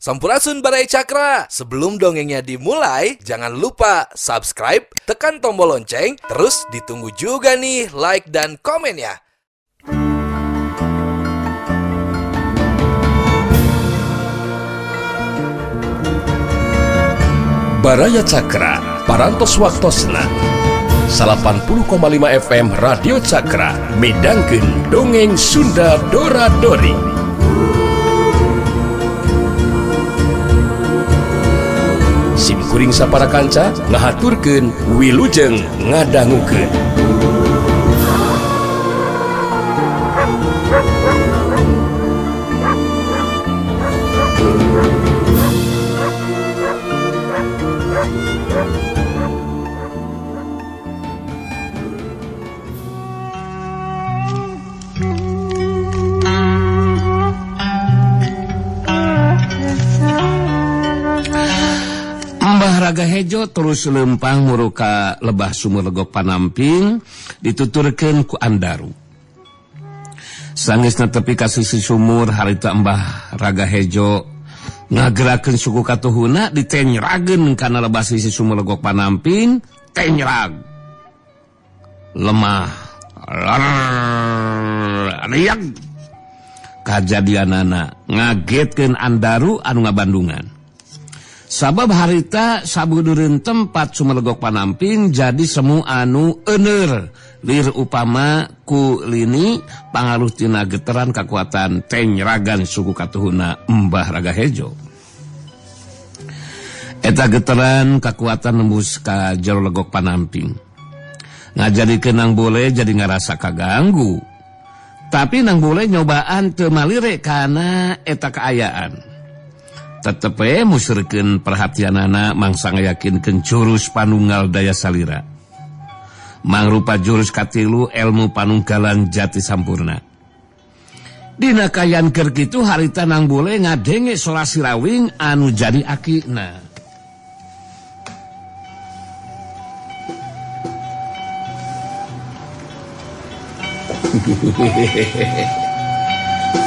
Sampurasun Baraya Cakra. Sebelum dongengnya dimulai, jangan lupa subscribe, tekan tombol lonceng, terus ditunggu juga nih like dan komennya. Baraya Cakra, Parantos Waktosna 80,5 FM Radio Cakra midangkeun dongeng Sunda Dora Dori. Sim kuring sapara kanca ngahaturkeun wilujeng ngadangukeun. Mbah Raga Hejo terus lempang muruka lebah sumur legok panamping dituturkeun ku Andaru. Sangesna tepi ka sisi sumur harita Mbah Raga Hejo ngagerakeun suku katuhuna ditenyrageun kana lebah sisi sumur legok panamping, tenyrag. Lemah riak kajadianana ngagetkeun Andaru anu ngabandungan. Sabab harita sabudureun tempat Sumelegok Panamping jadi semu anu euneur lir upama ku lini pangaruh tina geteran kakuatan tenyragan suku katuhuna Mbah Raga Hejo. Eta geteran kakuatan nembus ka jero legok Panamping. Ngajadikeun nang bule jadi ngarasa kaganggu. Tapi nang bule nyobaan teu malire kana eta kaayaan. Tetep we musrikeun perhatianana mangsa ngayakinkeun jurus panunggal daya salira. Mangrupa jurus katilu ilmu panunggalan jati sampurna. Dina kayan keur kitu harita nang bule ngadenge sora sirawing anu jadi akina.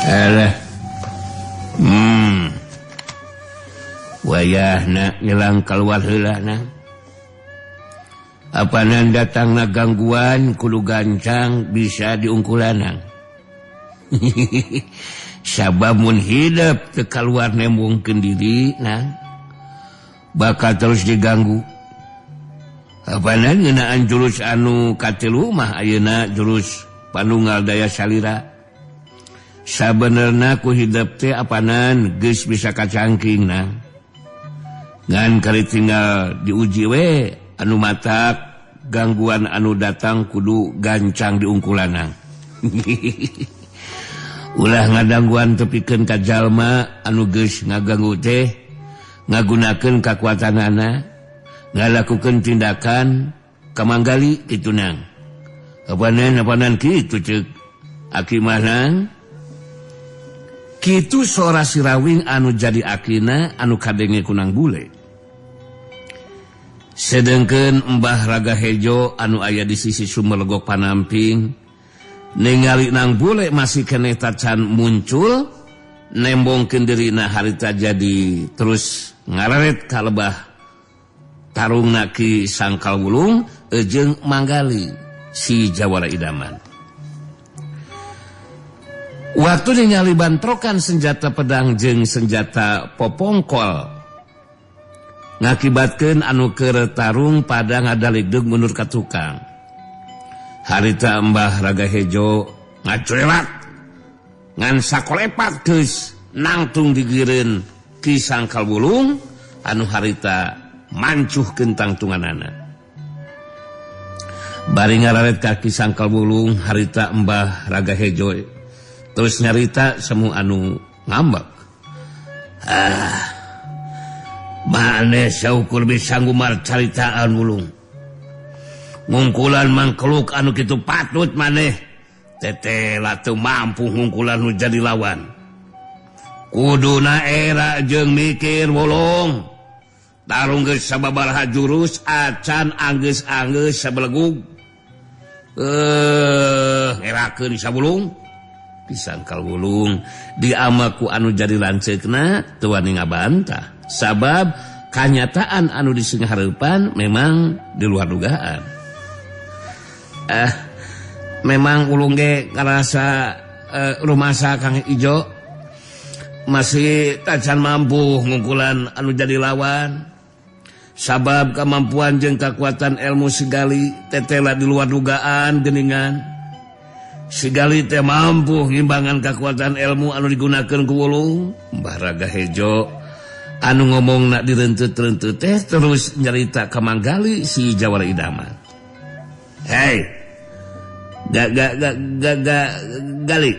Alah. Wayahna nyelang keluar heula na. Apanan datangna gangguan kudu gancang bisa diungkulanan. Sabab mun hidep teu kaluar nembungkeun diri na bakal terus diganggu. Apanan ngeunaan jurus anu katilu mah ayeuna jurus panunggal daya salira. Sabenerna ku hidep teh apanan geus bisa kacangking na. Ngan kali tinggal diuji we anu matak gangguan anu datang kudu gancang diungkulanan. Ulah ngadangguan tepikeun ka jalma anu geus ngaganggu teh ngagunakeun kakuatanana ngalakukeun tindakan kamanggali kitu nang. Apanan kitu ceuk aki mah nang. Kitu sora sirawing anu jadi akina anu kadenge kunang bule. Sedengkeun Mbah Raga Hejo anu aya di sisi sumur legok Panamping ningali nang bule masih keneh tacan muncul nembongkeun dirina harita jadi terus ngareret ka lebah tarungna Ki Sangkal Wulung jeung Manggali si Jawara Idaman. Waktu ningali bantrokan senjata pedang jeung senjata popongkol ngakibatkeun anu keur tarung pada ngadaligdug mundur ka tukang. Harita Mbah Raga Hejo ngacurelat ngan sakolepat geus nangtung digireun Ki Sangkal Wulung anu harita mancuhkeun tangtunganana. Bari ngararet ka Ki Sangkal Wulung harita Mbah Raga Hejo terus nyarita semu anu ngambek. Maneh saukur bisa ngumar caritaan Wulung. Ngungkulan mangkeluk anu kitu patut maneh. Teteh teu mampu ngungkulan nu jadi lawan. Kuduna era jeung mikir Wulung. Tarung geus sababaraha jurus acan anggeus-anggeus sabelegug. Ngerakeun sabulung. Disangkal wulung diamaku anu jadi lanceukna teu wani ngabantah sabab kanyataan anu disinghareupan memang di luar dugaan. Memang ulung ge ngarasa rumasa Kang Ijo masih tacan mampu ngungkulan anu jadi lawan sabab kemampuan jeung kekuatan ilmu Sigali tetela di luar dugaan geningan. Sigali teh mampu ngimbangan kekuatan ilmu anu digunakeun ku wulung. Mbah Raga Hejo anu ngomong nak direntut-rentut teh terus nyarita ka Manggali si Jawara Idaman. Hei, gali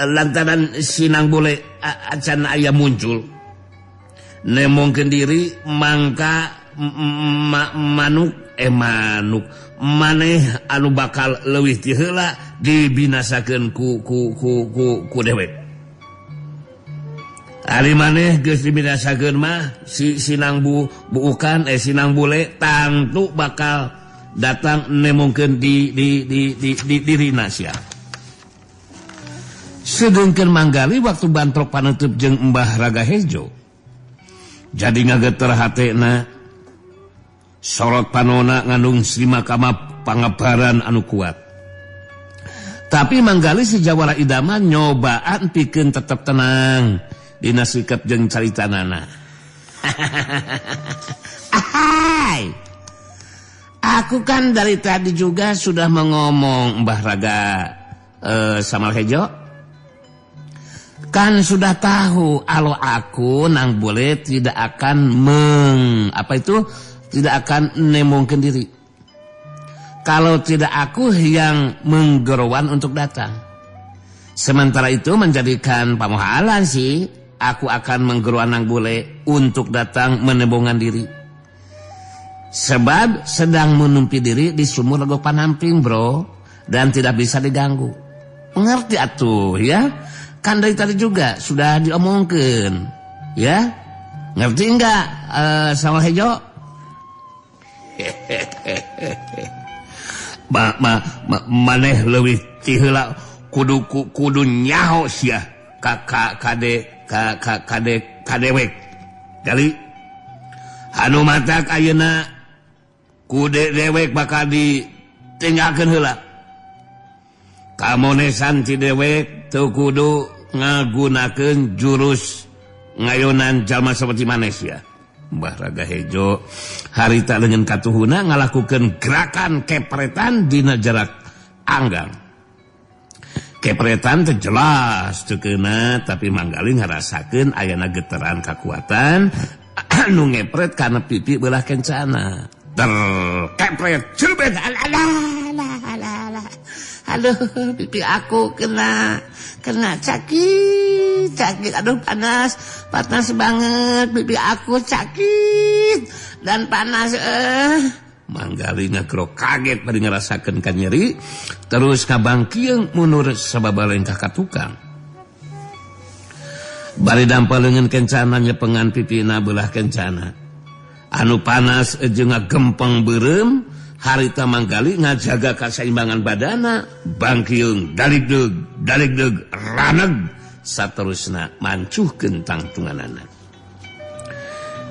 lantaran sinang bule acan aya muncul nemongkeun diri mangka manuk manuk maneh anu bakal leuwih ti heula dibinasakeun ku ku ku ku ku dewek. Ari maneh geus dibinasakeun mah si sinang buukan sinang bule tangtu bakal datang nemongkeun di di di di di dirina sia. Sedengkeun Manggali waktu bantrok panutup jeung Mbah Raga Hejo jadi ngageter hatena sorot panona ngandung srimakama pangabaran anu kuat. Tapi Manggali si Jawara Idaman nyobaan pikeun tetep tenang dina sikap jeung caritanana. Ahai. Aku kan dari tadi juga sudah mengomong Mbah Raga Samal Hejo. Kan sudah tahu kalau aku nang boleh tidak akan tidak akan nemongkeun diri. Kalau tidak aku yang menggerowan untuk datang. Sementara itu menjadikan pamohalan sih, aku akan menggerowan nang bule untuk datang menembongan diri. Sebab sedang menumpi diri di sumur Legok Panamping, bro, dan tidak bisa diganggu. Mengerti atuh ya? Kan dari tadi juga sudah diomongkeun, ya? Ngerti enggak Samal Hejo? Maneh leuwih ti heula kudu kudu nyaho sia ka ka kade ka ka kade kadewek. Gali anu matak ayeuna kude dewek bakal ditinggalkeun heula. Kamonesan ti dewek teu kudu ngagunakeun jurus ngayonan jalma seperti maneh sia. Mbah Raga Hejo harita lengan katuhuna ngalakukeun gerakan kepretan dina jarak anggang. Kepretan teh jelas teu keuna tapi Manggali ngarasakeun ayana getaran kakuatan anu ngepret kana pipi beulah kencana. Ter kepret cubet alah alah alah. Aduh, pipi aku kena sakit, sakit. Aduh, panas, panas banget. Pipi aku sakit dan panas. Manggali ngagrok kaget bari ngarasakeun ka nyeri, terus kabangkieung mundur sababalengkah ka tukang. Bari dampal leungeun kencana nyepengan pipina beulah kencana. Anu panas jeung ngagempeng beureum. Harita Manggali ngajaga kasaimbangan badana bangkiung daligdeg daligdeg raneg saterusna mancuhkeun tangtunganana.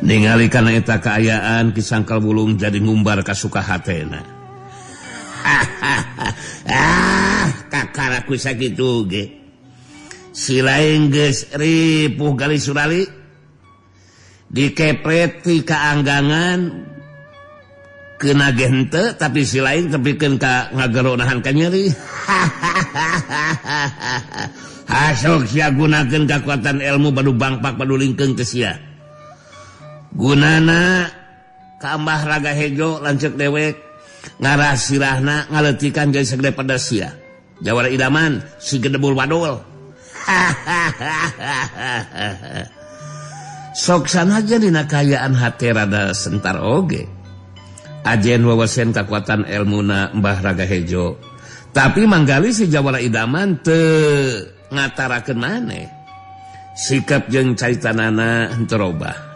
Ningali kana eta kaayaan Ki Sangkal Wulung jadi ngumbar kasuka hatena. Ah, kakaraku sakitu ge. Si lain geus ripuh Gali Surali dikepret ti kaanggangan kena gente tapi si lain tepikeun ka ngagero nahan ka nyeri. Hasok sia gunakeun kakuatan ilmu badu bangpak badu lingkeung teh sia. Gunana ka Mbah Raga Hejo lanceuk dewek ngarah sirahna ngaleutikan jadi segede pada sia. Jawara Idaman si gedebul wadul. Sok sanajan dina kaayaan hate rada sentar oge. Ajen wawasen kekuatan elmuna Mbah Raga Hejo. Tapi Manggali si Jawara Idaman teu ngatarakeun maneh. Sikap jeung caritanana henteu robah.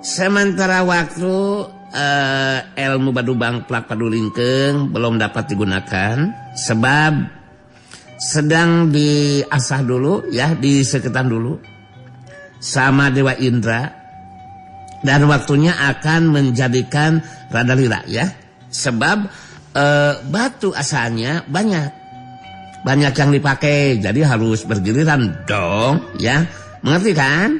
Sementara waktu ilmu badu bangplak padulingkeung belum dapat digunakan sebab sedang diasah dulu ya, diseketan dulu sama Dewa Indra dan waktunya akan menjadikan rada lira ya. Sebab batu asalnya banyak yang dipakai, jadi harus bergiliran dong ya. Mengerti kan?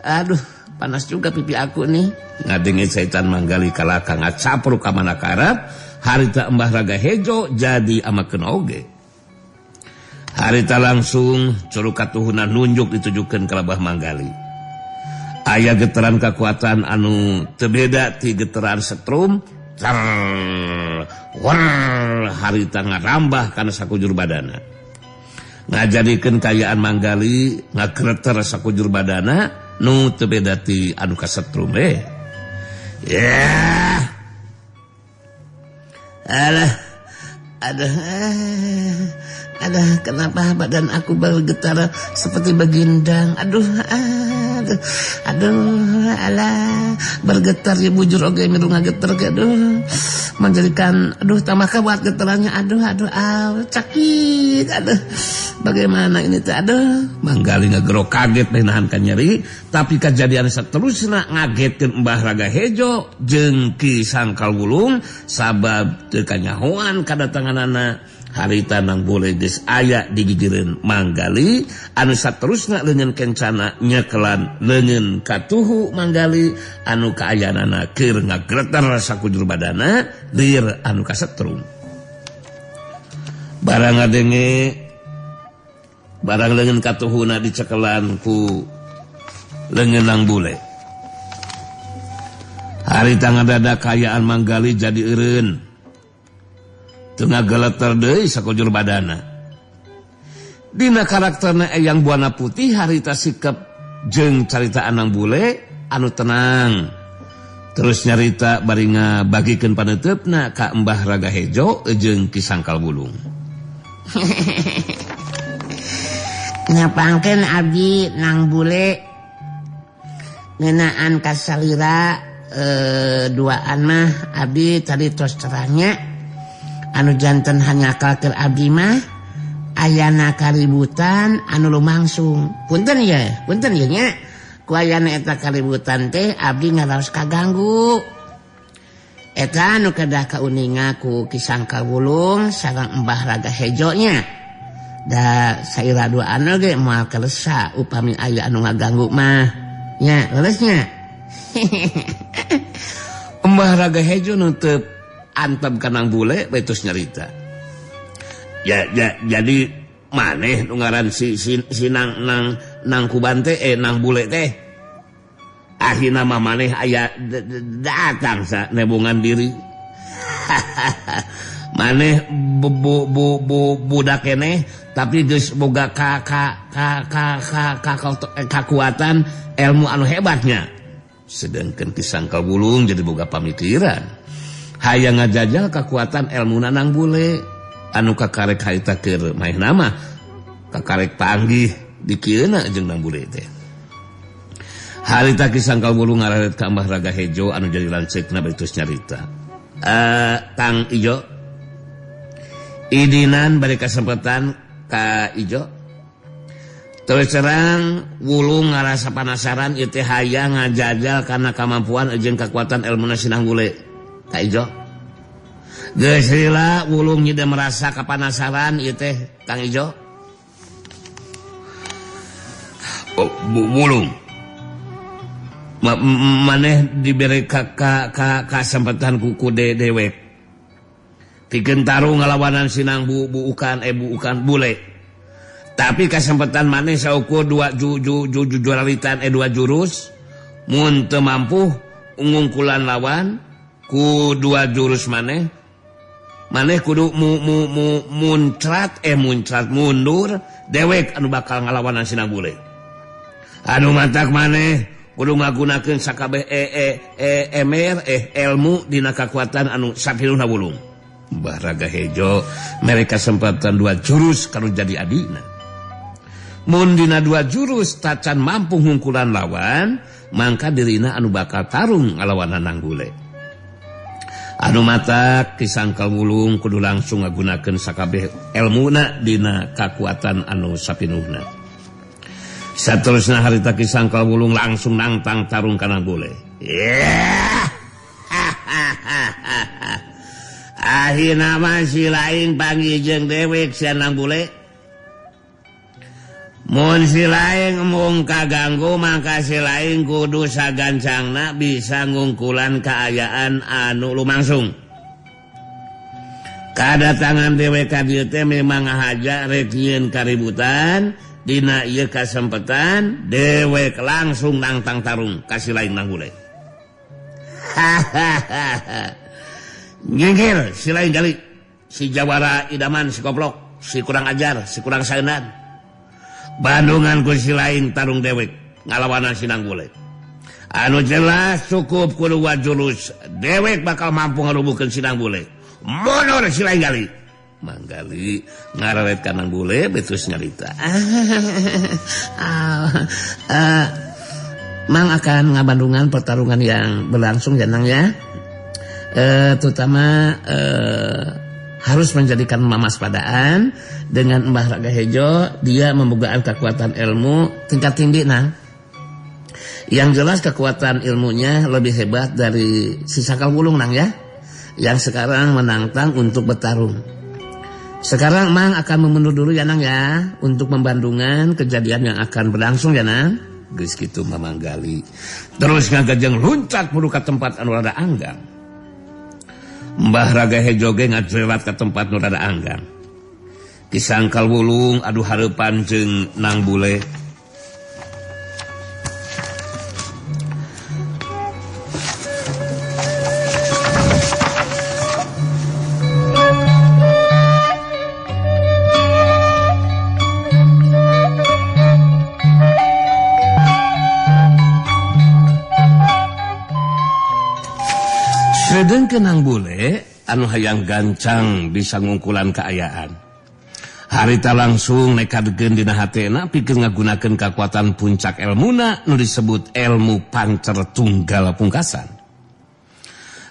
Aduh, panas juga pipi aku nih. Ngadenge setan Manggali kalaka ngacapruk ka mana karep, harita Embah Raga Hejo jadi amakeun oge. Harita langsung curug katuhuna nunjuk ditujukeun ka Lebah Manggali. Aya getaran kekuatan anu teu beda ti getaran setrum, cer, wer, harita ngarambah kana sakujur badana. Ngajadikeun kayaan Manggali ngagreter sakujur badana nu teu beda ti anu kasetrum Ya. Alah. Aduh. Aduh, kenapa badan aku bergetar seperti begindang? Aduh, aduh. Aduh, alah, bergetar ya bujur oge milu ngageter ge aduh. Menjadikan aduh tambah kuat getarannya. Aduh, aduh, aw, cakit. Aduh. Bagaimana ini teh? Aduh, Manggali ngagero kaget nahan ka nyeri, tapi kejadian seterusna ngagetkeun Mbah Raga Hejo jeung Ki Sangkal Wulung sabab teu kanyahoan kadatanganana. Harita nang bule geus aya di gigireun Manggali anu saterusna leungeun kencana nyekelan leungeun katuhu Manggali anu kaayanana keur ngagreter sakujur badana lir anu kasetrum. Barang ngadenge barang leungeun katuhuna dicekelan ku leungeun nang bule. Harita ngadadak kaayaan Manggali jadi eureun. Teu ngageleter deui sakujur badana. Dina karakterna Eyang Buana Putih harita sikep jeung carita anang bule anu tenang. Terus nyarita bari ngabagikeun paneuteup-na ka Mbah Raga Hejo jeung Ki Sangkal Wulung. Ngapangkeun abdi nang bule ngeunaan kasalira duaan mah abdi tadi tos terangnya anu janten hanyakalkeun abdi mah ayana kaributan anu lumangsung. Punten ye, punten ye nya. Ku ayana eta kaributan teh abdi ngaraos kaganggu. Eta anu kedah kauninga ku Ki Sangkal Wulung sareng Mbah Raga Hejo nya. Da saira duaan oge moal kelesa upami aya anu ngaganggu mah. Nya, leres nya. Mbah Raga Hejo nu teu antep kanang bule betus nyarita. Ya, ya jadi maneh nu ngaran si nang nang nang kuban teh nang bule teh. Akhirna mah maneh aya datang sa nebungan diri. Maneh bu bu bu budak keneh tapi geus boga ka ka ka ka ka kakuatan ilmu anu hebatnya. Sedangkan Ki Sangkal Wulung jadi boga pamikiran. Hayang ngajajal kekuatan ilmu nanang bule anu kakarek harita keur maeh nama kakarek panggih dikieuna jeung nang bule teh. Harita Ki Sangkal Wulung ngararet ka Mbah Raga Hejo anu jadi lanceukna bari terus nyarita. Kang Ijo idinan bari kasempatan ka Ijo. Terus terang Wulung ngarasa panasaran ieu teh hayang ngajajal kana kamampuan jeung kekuatan ilmuna sinang bule. Ka Ijo. Geus lila Wulung nyida merasa kapanasaran ieu teh Kang Ijo. Oh, Wulung. Maneh dibere ka kasempatan ku dewek. Pikeun tarung ngalawanan sinang buukan buukan bule. Tapi kasempatan maneh saukur dua juralitan dua jurus mun teu mampu ngungkulan lawan ku dua jurus maneh maneh kudu muncrat muncrat mundur dewek anu bakal ngalawanan sinang bule. Anu mantak maneh kudu ngagunakeun sakabeh emer ilmu dina kakuatan anu sapiluna Wulung. Mbah Raga Hejo mere kasempatan dua jurus kanu jadi adina. Mun dina dua jurus tacan mampu ngungkulan lawan, mangka dirina anu bakal tarung ngalawanan nang bule. Anu matak Ki Sangkal Wulung kudu langsung ngagunakeun sakabeh elmuna dina kakuatan anu sapinuhna. Saterusna harita Ki Sangkal Wulung langsung nangtang tarung kana bule. Yeah. Akhirna mah si lain panggih jeung dewek sia Nang Bule. Mun si lain mung kaganggu maka si lain kudu sagancangna bisa ngungkulan kaayaan anu lumangsung. Kadatangan dewek ka dieu teh memang ngahaja rek nyieun kaributan. Dina ieu kasempetan dewek langsung nangtang tarung ka si lain Nang Bule. Hahaha. Nyingkir si lain gali si jawara idaman si koplok si kurang ajar si kurang saeunan. Bandungan ku si lain tarung dewek ngalawanan si Nang Bule. Anu jelas cukup kudu wajulus dewek bakal mampu ngarubuhkeun si Nang Bule. Mundur si lain gali. Manggali ngararet ka Nang Bule betus nyarita. Mang akan ngabandungan pertarungan yang berlangsung ya Nang ya. Terutama harus menjadikan mamaspadaan dengan Mbah Raga Hejo. Dia membukaan kekuatan ilmu tingkat tinggi Nang. Yang jelas kekuatan ilmunya lebih hebat dari si Sangkal Wulung Nang ya, yang sekarang menantang untuk bertarung. Sekarang Mang akan memundur dulu ya Nang ya, untuk membandungan kejadian yang akan berlangsung ya Nang. Geus kitu Mamanggali terus ngagajeng luncat muru ka tempat anu rada anggang. Mbah Raga Hejo ge ngajrelat ka tempat nu rada anggang. Ki Sangkal Wulung adu hareupan jeung Nang Bule. Sedengkeun Nang Bule anu hayang gancang bisa ngungkulan kaayaan. Harita langsung nekadkeun dina hatena pikeun ngagunakeun kakuatan puncak elmuna nu disebut ilmu pancer tunggal pungkasan.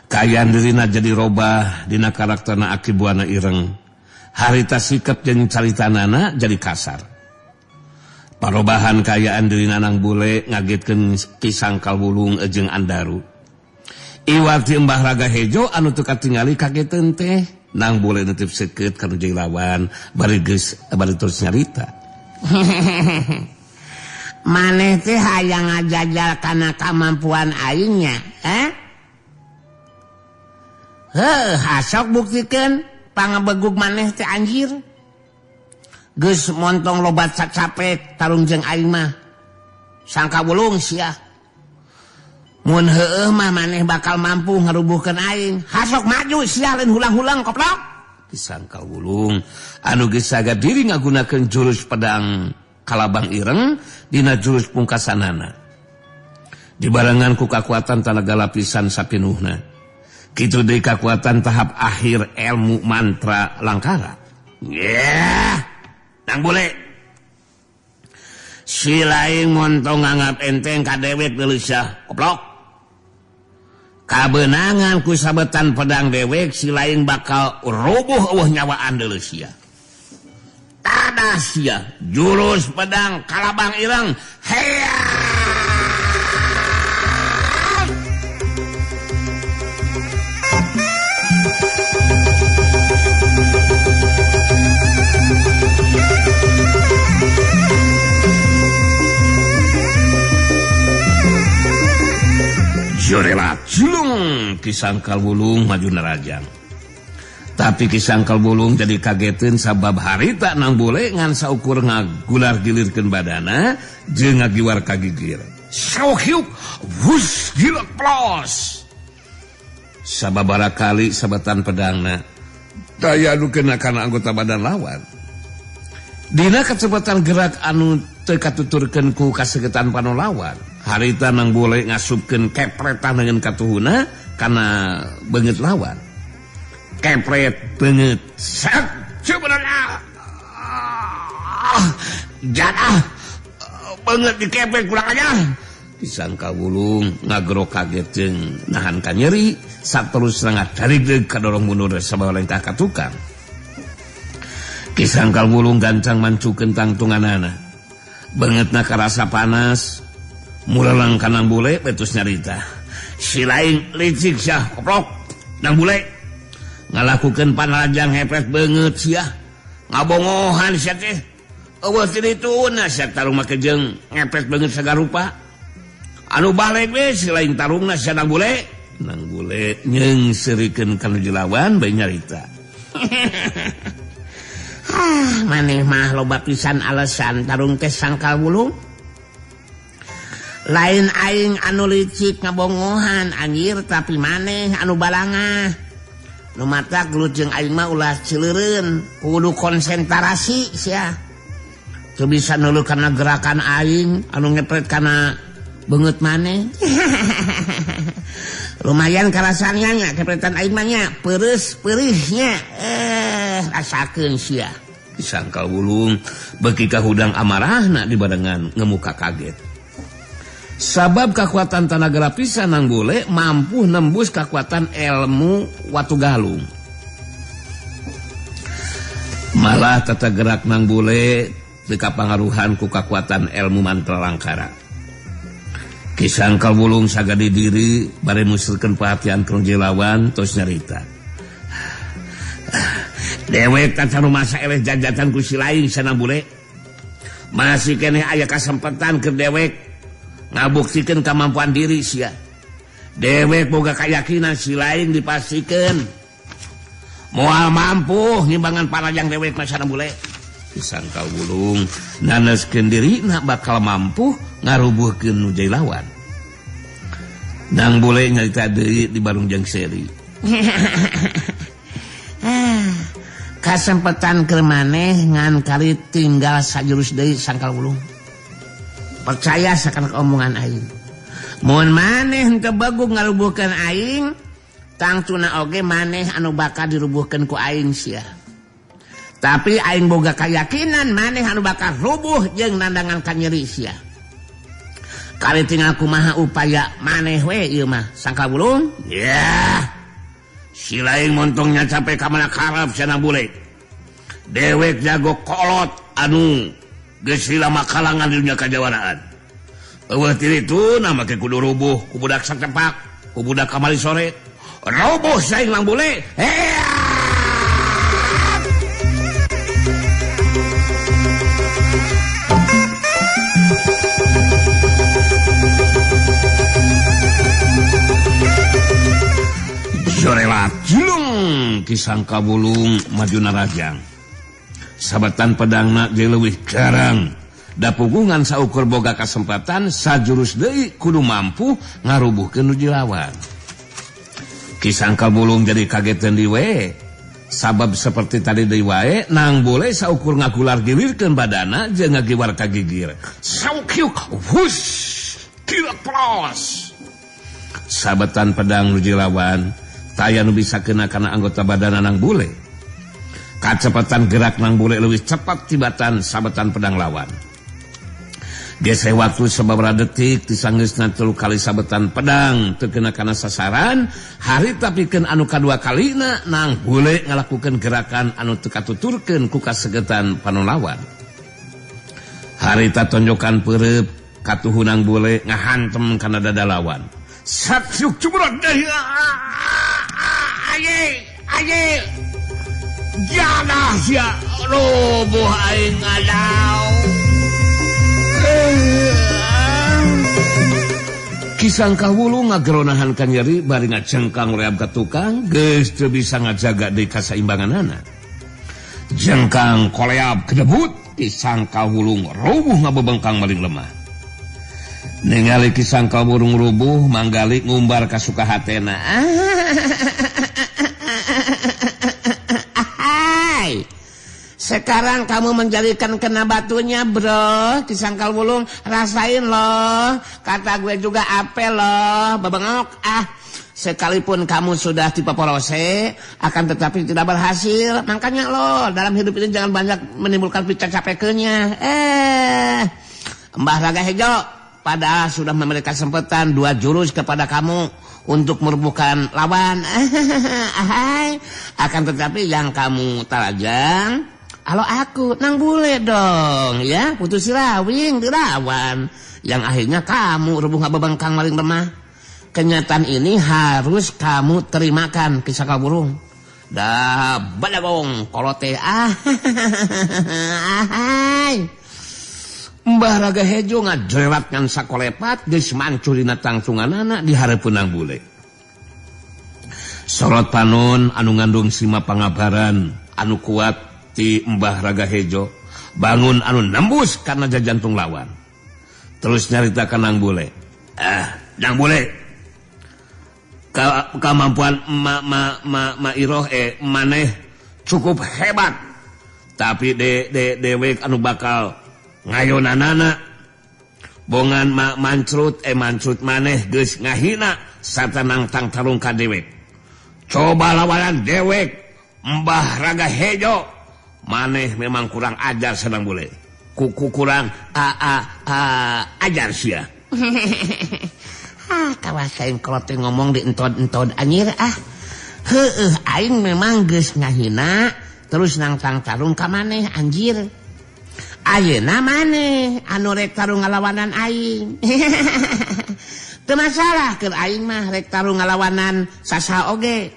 Kaayaan dirina jadi robah dina karakterna Aki Buana ireng. Harita sikap jeung caritanana jadi kasar. Parobahan kaayaan dirina Nang Bule ngagetkeun Ki Sangkal Wulung jeung Andaru. Iwak ti Mbah Raga Hejo anu teu katingali kageteun teh. Nang Bule nitip seukeut ka nu jeung lawan bari geus bari terus nyarita. Maneh teh hayang ngajajal kana kamampuan aingnya, eh? Heuh, hasok buktikeun pangebegug maneh teh anjir. Geus montong lobat sacapek tarung jeung aing mah. Sangka Wulung sia. Mun heueuh mah maneh bakal mampu ngarubuhkeun aing. Hasok maju sia lain hulang-hulang koplok. Ki Sangkal Wulung anu geus saga diri ngagunakeun jurus pedang Kalabang Ireng dina jurus pungkasanana. Dibarengan ku kakuatan tanaga lapisan sapinuhna. Kitu deui kakuatan tahap akhir ilmu mantra langkara. Yeah, Nang Bule. Si lain montong nganggap enteng ka dewek deuleu sia koplok. Kabenangan ku sabetan pedang dewek si lain bakal rubuh eueuh nyawaan deuleu sia. Tadah sia jurus pedang Kalabang Ireng. Heya! Jorelat julung Ki Sangkal Wulung maju nerajang. Tapi Ki Sangkal Wulung jadi kageteun sabab harita Nang Bule ngan saukur ngagular gilirkeun badana jeung ngagiwar ka gigir. Sauhiuk wus gilek plos. Sababara kali sabatan pedangna daya anu kena kana anggota badan lawan. Dina kecepatan gerak anu teu katuturkeun ku kasegetan panolawan. Harita Nang Bule ngasupkeun kepretan dengan katuhuna kana beungeut lawan. Kepret beungeut sak sebenarnya jadah beungeut dikepret kurang aja. Ki Sangkal Wulung ngagero kaget jeung nahan ka nyeri saterusna ngadarigdeug kadorong mundur sabab lengkah ka tukang. Ki Sangkal Wulung gancang mancukeun tangtunganana. Beungeutna karasa panas, murelang ka Nang Bule betus nyarita. Si lain licik sia koplok Nang Bule. Ngalakukeun panarajang hepet beungeut sia. Ngabongohan sia teh. Eueuh ti dituna sia tarung make jeung ngepet beungeut sagarupa. Anu balik we si lain tarungna sia Nang Bule. Nang Bule nyeungseurikeun ka nu lawan bae nyarita. Ah, maneh mah loba pisan alasan tarung teh Sangkal Wulung. Lain aing anu licik ngabongohan anjir tapi maneh anu balangah. Nu matak gelut jeung aing mah ulah cileureun, kudu konsentrasi sia. Teu bisa nulu kana gerakan aing anu ngepret kana beungeut maneh. Lumayan karasannya nya kepretan aing mah nya, peureus peurihnya. Rasakeun sia. Ki Sangkal Wulung beuki kahudang amarahna dibarengan ngemuka kaget. Sabab kakuatan tanaga lapisan Nang Bule mampu nembus kakuatan ilmu Watu Galung. Malah tata gerak Nang Bule teu kapangaruhan ku kakuatan ilmu mantra langkara. Ki Sangkal Wulung sagadi diri bari musrikeun perhatian ka nu lawan tos nyarita. Dewek tacan rumasa eleh jajatan ku si lain sia Nang Bule. Masih keneh aya kasempatan keur dewek ngabuktikeun kamampuan diri sia. Dewek boga kayakinan si lain dipastikeun moal mampu ngimbangan parajang dewek mah sia Nang Bule. Ki Sangkal Wulung naneskeun dirina bakal mampu ngarubuhkeun nu jadi lawan. Nang Bule nyarita deui di barung jeung seri. Kasempetan keur maneh ngan kali tinggal sajurus deui Sangkal Wulung. Percaya sakana omongan aing. Mun maneh henteu bagug ngarubuhkeun aing, tangtuna oge maneh anu bakal dirubuhkeun ku aing sia. Tapi aing boga kayakinan maneh anu bakal rubuh jeung nandangan kanyeri sia. Kali tinggal kumaha upaya maneh we ieu mah Sangkal Wulung. Ya. Si lain montongnya capek ka mana karep sia Nang Bule. Dewek jago kolot anu geus lama kalangan di dunia kajawaraan. Eueuh ti ditu na make kudu rubuh ku budak sacepak, ku budak kamari sore. Rubuh saing Nang Bule. Jorelat julung Ki Sangkal Wulung maju narajang. Sabetan pedangna jeung leuwih garang. Da pugungan saukur boga kasempatan sajurus deui kudu mampu ngarubuhkeun nu lawan. Ki Sangkal Wulung jadi kageteun deui we. Sabab seperti tadi deui wae Nang Bule saukur ngagular gilirkeun badana jeung ngagiwar ka gigir. Saukiuk hus kilak pros. Sabetan pedang nu lawan taya nu bisa kena kana anggota badana Nang Bule. Kacepatan gerak Nang Bule leuwih cepat tibatan sabetan pedang lawan. Geseh waktu sababaraha detik tisanggeusna 3 kali sabetan pedang teu kena kana sasaran, harita pikeun anu kadua kalina Nang Bule ngalakukeun gerakan anu teu katuturkeun ku kasegetan panolawan. Harita tonjokan peureup katuhu Nang Bule ngahantem kana dada lawan. Satyuk cumrot deui. Aye, aye. Janah sia roboh aing ngadau. Ki Sangkal Wulung ngageronahan kanyeri bari ngacengkang reab ka tukang geus teu bisa ngajaga deui kasaimbanganana. Jengkang koleab kedebut Ki Sangkal Wulung rubuh ngabebengkang maling lemah. Ningali Ki Sangkal Wulung rubuh manggali ngumbar ka sukahatena. Hai. Sekarang kamu menjadikan kena batunya, bro. Ki Sangkal Wulung, rasain loh. Kata gue juga ape loh. Bebengok ah. Sekalipun kamu sudah tipe porose, akan tetapi tidak berhasil. Makanya loh, dalam hidup ini jangan banyak menimbulkan pecah capeknya. Mbah Raga Hejo, Padahal sudah memberi kesempatan 2 jurus kepada kamu untuk merubuhkan lawan. Akan tetapi yang kamu tarajang, kalau aku nang bule dong ya, putus sirawing dilawan. Yang akhirnya kamu rubuh ngabebengkang maling lemah. Kenyataan ini harus kamu terimakan kisah burung. Dah badagong kolote ah. Mbah Raga Hejo ngajerat ngan sakolepat geus mancurina tangtunganana di hareupeun nang bule. Sorot panon anu ngandung sima pangabaran anu kuat ti Mbah Raga Hejo bangun anu nembus karena jajantung lawan. Terus nyaritakan nang bule. Nang bule. Kemampuan ma iroh maneh cukup hebat. Tapi dewek anu bakal ngayonanana bongan ma mancrut mancrut maneh geus ngahina sarta nangtang tarung ka dewek. Coba lawanan dewek Mbah Raga Hejo maneh memang kurang ajar sedang boleh. Kuku kurang ajar sia. Ah, kawas aing kalau teh ngomong di entod-entod anjir ah. Heueuh aing memang geus ngahina terus nangtang tarung ka maneh anjir. Ayeuna maneh anu rek tarung ngalawanan aing. Teu masalah keur aing mah rek tarung ngalawanan sasaha oge.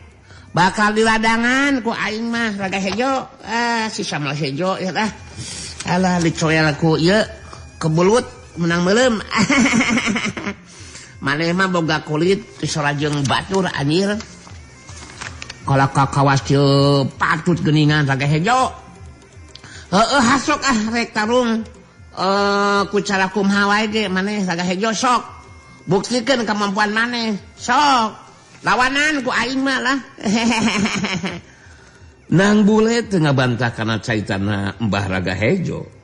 Bakal diladangan ku aing mah Raga Hejo. Ah, si Samal Hejo ya tah. Alah dicoel ku ieu kebelut menang meuleum. Maneh mah boga kulit disorajeng batur anjir. Kalau kakawas kieu patut geuningan Raga Hejo. Heeh hasok ah rek tarung ku cara kumaha wae ge maneh Raga Hejo sok. Buktikeun kemampuan maneh sok. Lawanan ku aing mah lah. Nang bule teu ngabantah kana caitana Mbah Raga Hejo.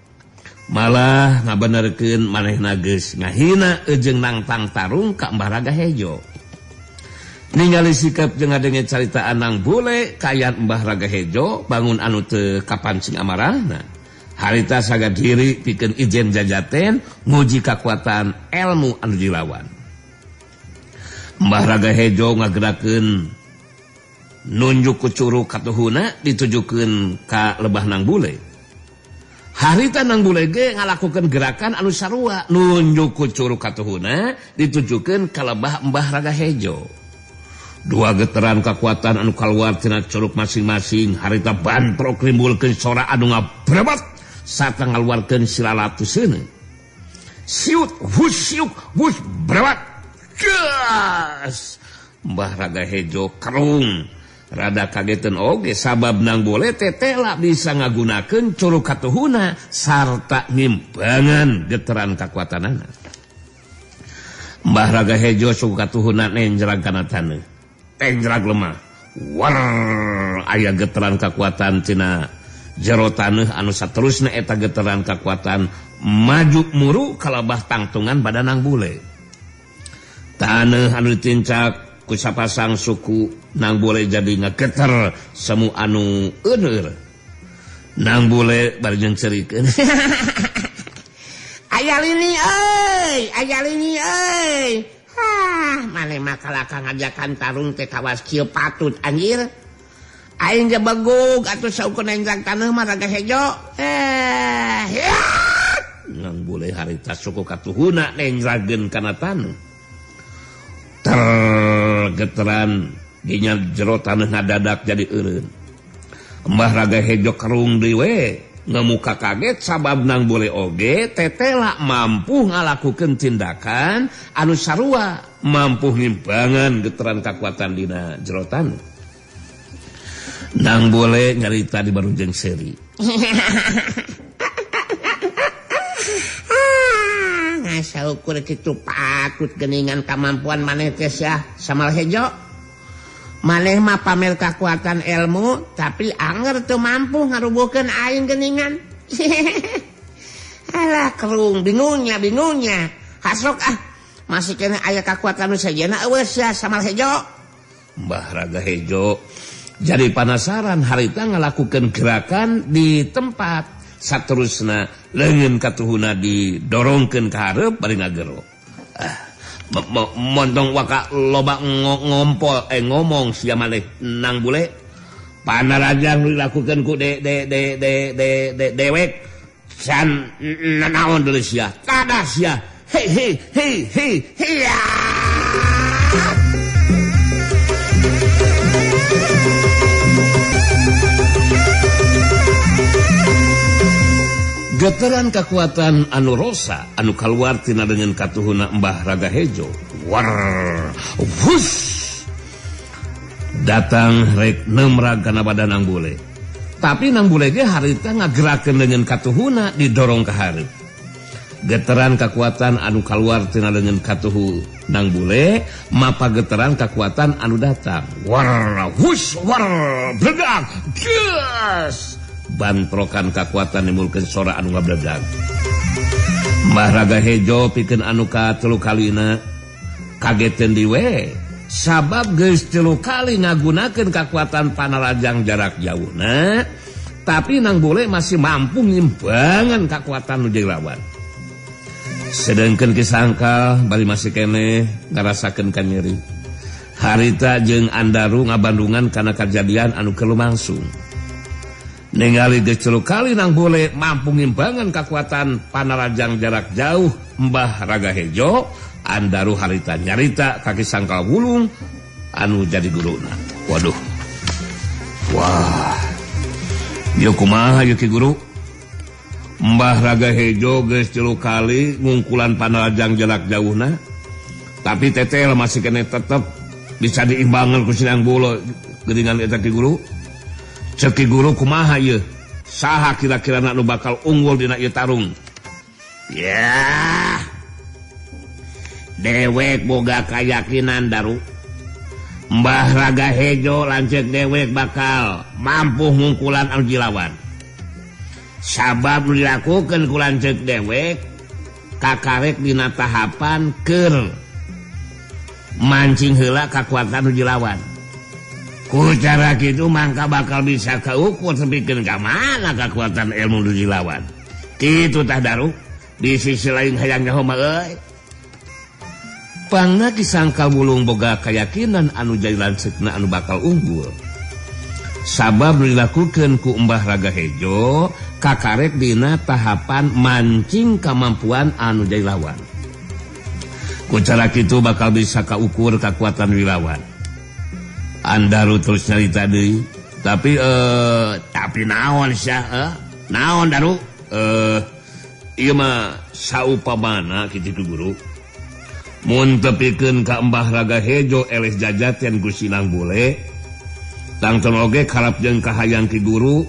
Malah ngabenerkeun manehna geus ngahina jeung nangtang tarung ka Mbah Raga Hejo. Ningali sikap jeung ngadenge caritaan nang bule kayan Mbah Raga Hejo bangun anu teu kapancing amarahna. Harita saga diri pikeun ijen jajaten nguji kakuatan ilmu anu dilawan. Mbah Raga Hejo ngagerakeun nunjuk ku curug katuhuna ditujukeun ka lebah nang bule. Harita nang bule ge ngalakukeun gerakan anu sarua nunjuk ku curug katuhuna ditujukeun ka lebah Mbah Raga Hejo. Dua geteran kekuatan anu kaluar tina curug masing-masing harita bantrok nimbulkeun sora anu ngabrebet sarta ngaluarkeun silalatuseuna. Siut hus siuk hus brebet. Gas! Mbah Raga Hejo kerung. Rada kagetan oge sabab nang bule tetela bisa ngagunakeun curug katuhuna sarta ngimbangan geteran kakuatanana. Mbah Raga Hejo suku katuhuna nenjrag kana taneuh. Tenjrag lemah. War aya geteran kakuatan tina jero taneuh anu saterusna eta geteran kakuatan maju muru kalabah tangtungan badan nang bule. Taneuh anu ditincak ku sapasang suku nang bule jadi ngageter semu anu euneur. Nang bule bari jeung cerikeun. Aya lini euy, aya lini euy. Hah, maneh mah kalakah ngajakan tarung teh kawas kieu patut anjir. Aing ge begug atuh saukur nenjang taneuh mah Raga Hejo. Ya. Nang bule harita suku katuhuna nenjrageun kana taneuh. Tergeteran dinya jero taneuh ngadadak jadi eureun. Mbah Raga Hejo kerung deui we ngemuka kaget sabab nang bule oge tetela mampu ngalakukeun tindakan anu sarua mampu ngimbangan geteran kakuatan dina jero taneuh. Nang bule nyarita di barunjeng seuri. Saukur kitu patut geningan kemampuan maneh teh sia Samal Hejo. Maneh mah pamer kakuatan ilmu tapi anger teu mampu ngarubuhkeun aing geningan. Alah kerung bingungnya. Hasok ah masih keneh aya kakuatan nu sejenna eueuh sia Samal Hejo. Mbah Raga Hejo jadi panasaran harita ngalakukeun gerakan di tempat saterusna leungeun katuhuna didorongkeun ka hareup bari ngagero. Montong waka loba ngompol ngomong sia maneh Nang Bule. Panarajang dilakukeun ku de de de de de de dewek san nanaon deui sia. Tadah sia. Hei hei hei hei hiya. Getaran kekuatan anu rosa anu kaluar tina dengan katuhuna Mbah Raga Hejo. War, wus. Datang rek nemrag kana badan Nang Bule. Tapi Nang Bule ge harita ngagerakeun dengan katuhuna didorong ka hareup. Getaran kekuatan anu kaluar tina dengan katuhu Nang Bule, mapa getaran kekuatan anu datang. War, wus, war, bledag, gas. Bantrokan kekuatan nimbulkeun sora anu ngabledag. Mbah Raga Hejo pikeun anu katelu kalina kageteun diwe sabab geus 3 kali ngagunakeun kakuatan panarajang jarak jauhna, tapi Nang Bule masih mampu ngimbangan kakuatan nu jeung lawan. Sedengkeun Ki Sangkal bari masih keneh ngarasakeun kanyeri. Harita jeung Andaru ngabandungan kana kajadian anu keur lumangsung. Ningali geus 3 kali Nang Bule mampu ngimbangan kakuatan panarajang jarak jauh Mbah Raga Hejo, Andaru harita nyarita ka Ki Sangkal Wulung anu jadi guruna. Waduh. Wah. Ieu kumaha ieu Ki Guru? Mbah Raga Hejo geus 3 kali ngungkulan panarajang jarak jauhna, tapi tetel masih kene tetep bisa diimbangan ku si Nang Bule geuningan eta Ki Guru. Cek Ki Guru kumaha ieu? Saha kira-kira nu bakal unggul dina ieu tarung? Ya. Dewek boga kayakinan Daru. Mbah Raga Hejo lanceuk dewek bakal mampu ngungkulan anu jilawan. Sabab nu dilakukeun ku lanceuk dewek kakarek dina tahapan keur mancing heula kakuatan nu jilawan. Ku cara kitu mangka bakal bisa kaukur sepikeun ka mana kakuatan ilmu nu dilawan. Kitu tah Daru, di sisi lain hayang nyaho mah euy. Pangna Ki Sangkal Wulung boga kayakinan anu jadi lanceukna anu bakal unggul. Sabab nu dilakukeun ku Mbah Raga Hejo kakarek dina tahapan mancing kamampuan anu jadi lawan. Ku cara kitu bakal bisa kaukur kakuatan wilawan. Andaru terus nyarita deui, tapi tapi naon sia naon Daru? Ieu mah saupamana kitu Ki Guru. Mun tepikeun ka Mbah Raga Hejo eleh jajaten ku si Nang Bule, tangton oge karap jeung kahayang Ki Guru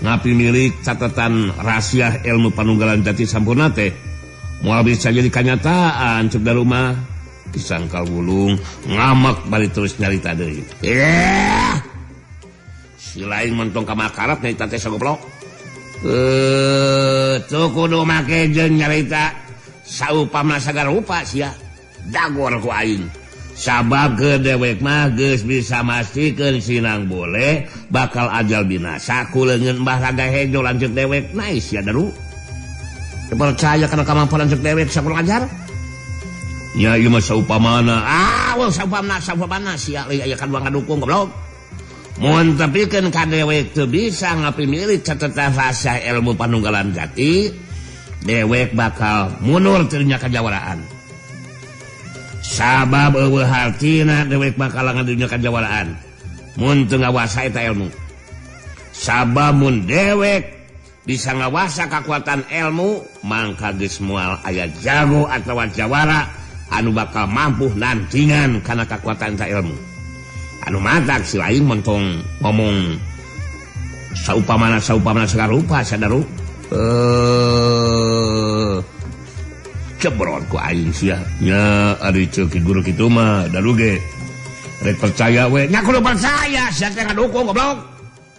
ngapi milik catatan rahasia ilmu panunggalan jati sampurna teh moal bisa jadi kanyataan cek Daru mah. Ki Sangkal Wulung ngamek bari terus nyarita deui. Si lain mentong ka makarap nyarita teh sagoblok. Tuh kudu make jeung nyarita saupamna sagarupa sia. Dagor ku aing. Sabab ke dewek mah geus bisa mastikeun si Nang Bule bakal ajal binasa ku leungeun Mbah Raga Hejo lanceuk dewek. Nice sia Daru. Percaya kana kamampuan lanceuk dewek sakurang ajar. Ya ieu mah saupamana. Ah, wah saupamana saupamana sia aya kadua ngadukung goblok. Mun tepikeun ka dewek teu bisa ngapimilik catatan rasa ilmu panunggalan jati, dewek bakal mundur teu nya kajawaraan. Sabab eueuh hartina dewek bakal ngadunya kajawaraan. Mun teu ngawasa eta ilmu. Sabab mun dewek bisa ngawasa kakuatan ilmu, mangka geus moal aya jago atawa jawara anu bakal mampu nantingan kana kakuatan ta ilmu. Anu matak si lain montong ngomong saupamana saupamana sagarupa sadaru. Cebrot ku aing sia. Nya ari ceuk Ki Guru kitu mah Daru ge rek percaya we. Nya kudu percaya sia teh ngadukung goblok.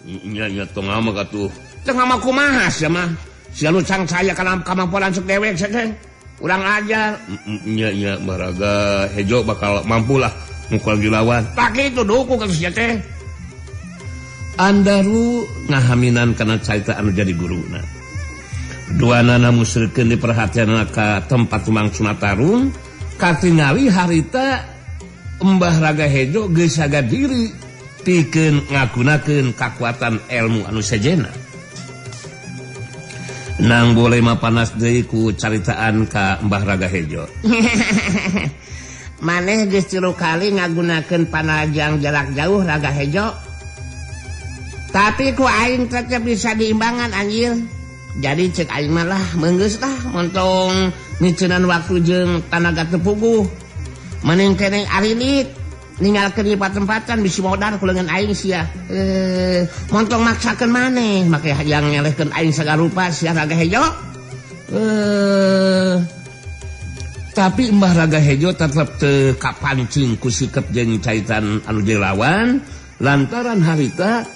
Nya nya tong ngamak atuh. Teu ngamak kumaha sia mah. Sia nu cangcaya kana kamampuan lanceuk dewek sia teh. Urang ajar. Nya nya Mbah Raga Hejo bakal mampu lah mukul dilawan. Tak kitu dukung ka sia teh. Andaru ngahaminan kana carita anu jadi guruna. Duanana musrikeun diperhatianna ka tempat lumangsungna tarung, Katingali harita Mbah Raga Hejo geus saga diri pikeun ngagunakeun kakuatan ilmu anu sejenna. Nang boleh mah panas deui ku caritaan ka Mbah Raga Hejo. Maneh geus 3 kali ngagunakeun panajang jarak jauh Raga Hejo. Tapi ku aing tetep bisa diimbangan anjir. Jadi cek aing mah lah meunggeus lah montong miceunan waktu jeung tanaga teu puguh. Mending keneh arilit ninggalkeun di patempatan bisi modar ku leungeun aing sia. Montong maksakeun maneh make hayang ngelehkeun aing sagarupa sia Raga Hejo. Tapi Mbah Raga Hejo tetep teu kapancing ku sikep jeung caitan anu dilawan lantaran harita